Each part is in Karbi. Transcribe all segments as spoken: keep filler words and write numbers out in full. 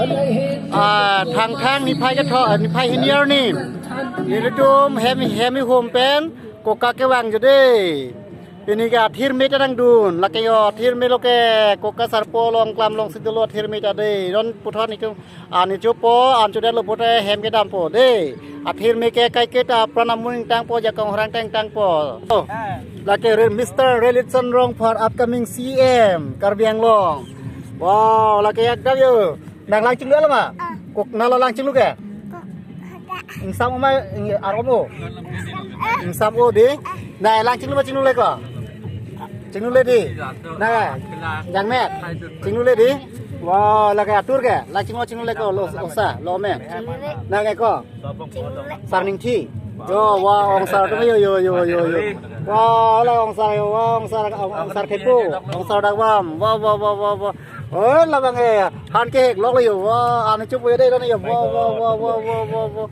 Ah, Thangthang niphai ketho, niphai hini arni. Nelitum hem, hem ihum pen koka kevangjo dei. Pini ke athirme ta nangdun, lake yo athirme lo ke koka sarpo along klam alongsi dolo athirme ta dei. Non puthot nelitum an chopo, an chodetlo pote hem kedampo dei. Athirme ke kaiketa apran amun ingtangpo, jakong horang ta ingtangpo. Oh, lake Re-, Mister Relitson Rongphar, upcoming C M Karbi Anglong. Wow, lake ekdam yo. Nang lang chinglu lo ma? Ah. Kok nalo lang chinglu ke? Kok ada. Ingsam o ma, ing-, arom o. Ingsam o dei. Nang lang chinglu ma, chinglule ko? Chinglule dei. Nang jangmet. Chinglule dei. Wow, lake atur ke? Lang chinglu, chinglule ko, lo ongsar, lo me. Chinglule. Nang ke ko? Chinglule. Sarningthi. Yo, wow, ongsar tu yo, yo, yo, yo, yo. Wow, la ongsar yo, wow, ongsar, ongsar thepo, ongsar dagvam. Wow, wow, wow, wow, wow. Oh, labang eh, han kehek lok lo yo. Wow, an chopo yo dei lo yo. Wow, wow, wow, wow, wow, wow, wow.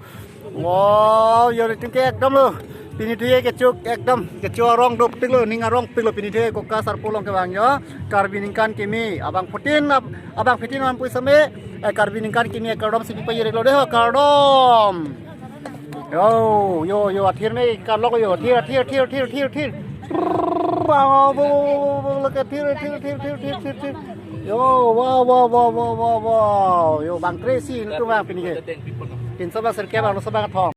Wow, yo, nelitum ke ekdam lo. Pini thu ye kecho ekdam, kecho arong dopik lo, ning arongpik lo pini thu ye koka sarpo along kevang yo. Karbi ningkan kimi, abangphutin, ab-, abangphutin an puisame, eh, Karbi ningkan kimi kardom si pipajirlo dei ho, kardom. Yo, yo, yo, athirme karlok yo, thir, thir, thir, thir, thir, thir. Wow, wow, wow, wow, wow, lake thir, thir, thir. Yo, wow, wow, wow, wow, wow, wow. Yo, bang crazy, nelitum bang pini ke. Pinso bang sirke bang, lo so bang thong.